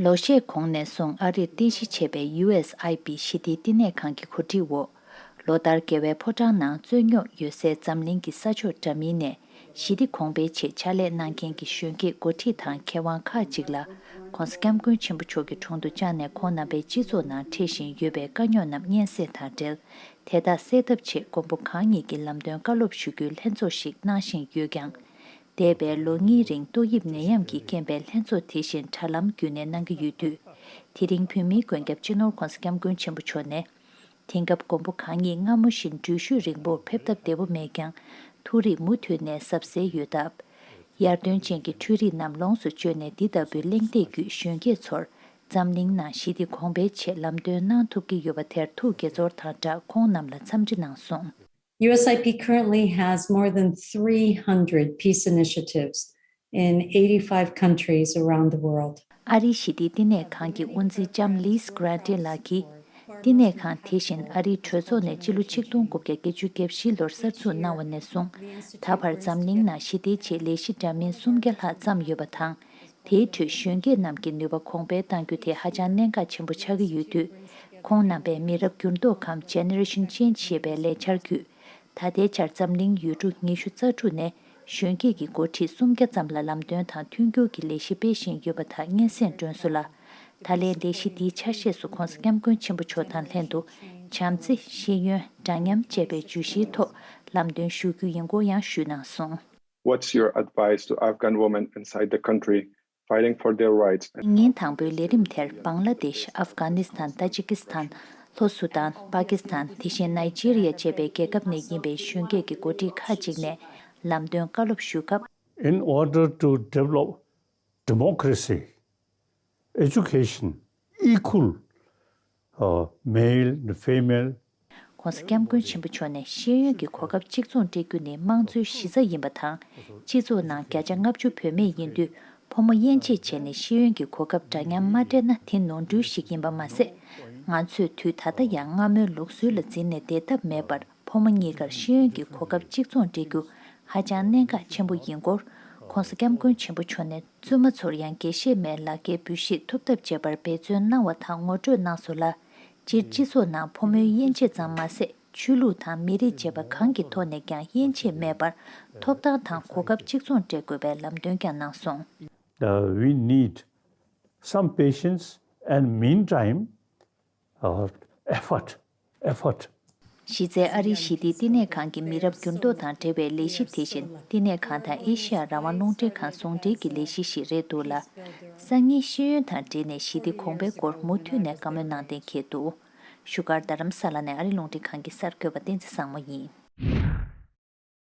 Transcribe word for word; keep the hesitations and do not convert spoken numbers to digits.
ལོ་ཤས་གོང་ནས་བཟུང་ཨ་རིར་རྟེན་གཞི་བྱས་པའི་ཡུ་ཨེས་ཨའི་པི་ཞི་བདེའི་བསྟི་གནས་ཁང་གི་གོ་སྒྲིག་འོག་ལོ་ལྟར་རྒྱལ་བའི་ཕོ་བྲང་ནང་རྩོད་རྙོག་ཡོད་སའི་འཛམ་གླིང་གི་ས་ཕྱོགས་འདྲ་མིན་ནས་ཞི་བདེ་གོང་འཕེལ་ཆེད་ཕྱག་ལས་གནང་མཁན་གྱི་གཞོན་སྐྱེས་འགོ་ཁྲིད་དང་མཁས་དབང་ཁག་ཅིག་ལ་༸གོང་ས་༸སྐྱབས་མགོན་ཆེན་པོ་མཆོག་གི་དྲུང་དུ་བཅར་ནས་ཁོང་རྣམ་པའི་སྤྱི་ཚོགས་ནང་འཕྲད་བཞིན་ཡོད་པའི་དཀའ་རྙོག་རྣམས་སྙན་སེང་དང་འབྲེལ། དེ་དག་སེལ་ཐབས་ཆེད་མགོན་པོ་གང་ཉིད་ཀྱི་ལམ་སྟོན་བཀའ་སློབ་ཞུ་རྒྱུའི་ལྷན་ཚོགས་ཤིག་གནང་བཞིན་ཡོད་ཀྱང་། འདས་པའི་ལོ་གཉིས་རིང་ཏོག་དབྱིབས་ནད་ཡམས་ཀྱི་རྐྱེན་པས་ལྷན་ཚོགས་དེ་བཞིན་དྲ་ལམ་བརྒྱུད་ནས་གནང་གི་ཡོད་དུས། དེ་རིང་བོད་མིའི་མགོན་སྐྱབས་སྤྱི་ནོར་༸གོང་ས་༸སྐྱབས་མགོན་ཆེན་པོ་མཆོག་ནས། དེང་སྐབས་མགོན་པོ་གང་ཉིད་སྔ་མོ་བཞིན་འགྲུལ་བཞུད་རིང་པོར་ཕེབས་སྟབས་བདེ་པོ་མེད་ཀྱང་། ཐུགས་རིག་མུ་མཐུད་ནས་གཟབ་གཟབ་ཡོད་སྟབས། ཡར་ཐོན་ཅན་གྱི་འཕྲུལ་རིག་རྣམས་ལོངས་སུ་སྤྱོད་ནས་འདི་ལྟ་བུའི་གླེང་སྟེགས་བརྒྱུད་གཞོན་སྐྱེས་ཚོར་འཛམ་གླིང་ནང་ཞི་བདེ་གོང་འཕེལ་ཆེད་ལམ་སྟོན་གནང་ཐུབ་ཀྱི་ཡོད་པ་དེར་ཐུགས་དགྱེས་ཚོར་དང་སྦྲགས་ཁོང་རྣམས་ལ་འཚམས་འདྲི་གནང་སོང་། U S I P currently has more than three hundred peace initiatives in eighty-five countries around the world. ཨ་རིའི་ཞི་བདེའི་བསྟི་གནས་ཁང་གི་དབུ་འཛིན་ལྕམ་ལིས་གྷ་རན་ཊི་ལགས་ཀྱིས། བསྟི་གནས་ཁང་དེ་བཞིན་ཨ་རིའི་གྲོས་ཚོགས་ནས་སྤྱི་ལོ་ཆིག་སྟོང་དགུ་བརྒྱ་བརྒྱད་ཅུ་གྱ་བཞི་ལོར་གསར་འཛུགས་གནང་བ་ནས་བཟུང་། ད་བར་འཛམ་གླིང་ནང་ཞི་བདེའི་ཆེད་ལས་གཞི་འདྲ་མིན་སུམ་བརྒྱ་ལྷག་བརྩམས་ཡོད་པ་དང་། དེའི་ཁྲོད་གཞོན་སྐྱེས་རྣམས་ཀྱི་ནུས་པ་གོང་འཕེལ་གཏང་རྒྱུ་དེ་ཧ་ཅང་གནད་འགག་ཆེན་པོ་ཆགས་ཀྱི་ཡོད་དུས། ཁོང་རྣམ་པས་མི་རབས་འགྱུར་ལྡོག་གམ་Generation Change ཞེས་པའི་ལས་འཆར་བརྒྱུད། ད་ལྟའི་ཆར་འཛམ་གླིང་ཡུལ་གྲུ་ཉི་ཤུ་རྩ་དྲུག་ནས་གཞོན་སྐྱེས་ཀྱི་འགོ་ཁྲིད་སུམ་བརྒྱ་ཙམ་ལ་ལམ་སྟོན་དང་མཐུན་འགྱུར་གྱི་ལས་གཞི་སྤེལ་བཞིན་ཡོད་པ་དག་སྙན་སེང་སྒྲོན་སོང་ལ། ད་ལན་ལས་གཞི་འདིའི་ཆ་ཤས་སུ་༸གོང་ས་༸སྐྱབས་མགོན་ཆེན་པོ་མཆོག་དང་ལྷན་དུ་བྱམས་བརྩེ། ཤེས་ཡོན། འདྲ་མཉམ་བཅས་པའི་བརྗོད་གཞིའི་ཐོག་ལམ་སྟོན་ཞུ་རྒྱུ་ཡིན་སྐོར་ཡང་ཞུས་གནང་སོང་། What's your advice to Afghan women inside the country fighting for their rights? ཉིན་དང་པོའི་ལས་རིམ་དེར་བང་ལ་དེཤ། ཨབ་གྷ་ནི་སི་ཐན། ཏ་ཇི་ཀི་སི་ཐན། ལྷོ་སུ་དཱན། པ་ཀི་སི་ཐན། དེ་བཞིན་ནཱི་ཇི་རི་ཡ་བཅས་པའི་རྒྱལ་ཁབ་ནས་ཡིན་པའི་གཞོན་སྐྱེས་ཀྱི་འགོ་ཁྲིད་ཁག་ཅིག་ནས་ལམ་སྟོན་བཀའ་སློབ་ཞུས་སྐབས། In order to develop democracy, education, equal, uh, male and female. ༸གོང་ས་༸སྐྱབས་མགོན་ཆེན་པོ་མཆོག་ནས་ཤེས་ཡོན་གྱི་གོ་སྐབས་གཅིག་མཚུངས་སྤྲད་རྒྱུ་ནི་དམངས་གཙོའི་གཞི་རྩ་ཡིན་པ་དང་། སྤྱི་ཚོགས་ནང་བརྒྱ་ཆ་ལྔ་བཅུ་བུད་མེད་ཡིན་དུས། ཕོ་མོ་དབྱེ་འབྱེད་བྱས་ནས་ཤེས་ཡོན་གྱི་གོ་སྐབས་འདྲ་མཉམ་མ་སྤྲད་ན་དེ་ནོར་འཁྲུལ་ཞིག་ཡིན་པ་མ་ཟད། ང་ཚོས་དུས་ད་ལྟ་ཡང་སྔ་མོའི་ལུགས་སྲོལ་ལ་འཛིན་ནས་བསྡད་ཐབས་མེད་པར། ཕོ་མོ་གཉིས་ཀར་ཤེས་ཡོན་གྱི་གོ་སྐབས་གཅིག་མཚུངས་སྤྲད་རྒྱུ་ཧ་ཅང་གནད་འགག་ཆེན་པོ་ཡིན་སྐོར། ༸གོང་ས་༸སྐྱབས་མགོན་ཆེན་པོ་མཆོག་ནས་བཙུན་མ་ཚོར་ཡང་དགེ་བཤེས་མའི་ལག་འཁྱེར་འབུལ་བཞེས་ཐོབ་ཐབས་བྱེད་པར་འབད་བརྩོན་གནང་བ་དང་ངོ་སྤྲོད་གནང་སོང་ལ། སྤྱིར་སྤྱི་ཚོགས་ནང་ཕོ་མོའི་དབྱེ་འབྱེད་ཙམ་མ་ཟད། ཆོས་ལུགས་དང་མི་རིགས་བཅས་པ་གང་གི་ཐོག་ནས་ཀྱང་དབྱེ་འབྱེད་མེད་པར་ཐོབ་ཐང་དང་གོ་སྐབས་གཅིག་མཚུངས་སྤྲད་དགོས་པའི་ལམ་སྟོན་ཀྱང་གནང་སོང་། Uh, we need some patience and meantime, uh, effort, effort. གཞི་རྩའི་ཨ་རིའི་ཞི་བདེའི་བསྟི་གནས་ཁང་གི་མི་རབས་འགྱུར་ལྡོག་དང་འབྲེལ་བའི་ལས་གཞི་དེ་བཞིན་བསྟི་གནས་ཁང་དང་ཨེ་ཤེ་ཡ་རང་དབང་རླུང་འཕྲིན་ཁང་ཟུང་འབྲེལ་གྱི་ལས་གཞི་ཞིག་རེད་འདུག་ལ། སང་ཉིན་ཤེས་ཡོན་དང་འབྲེལ་ནས་ཞི་བདེ་གོང་འཕེལ་སྐོར་མུ་མཐུད་ནས་བཀའ་མོལ་གནང་གཏན་འཁེལ་འདུག་བཞུགས་སྒར་རྡ་རམ་ས་ལ་ནས་ཨ་རིའི་རླུང་འཕྲིན་ཁང་གི་གསར་འགོད་པ་བསྟན་འཛིན་བཟང་མོ་ཡིན།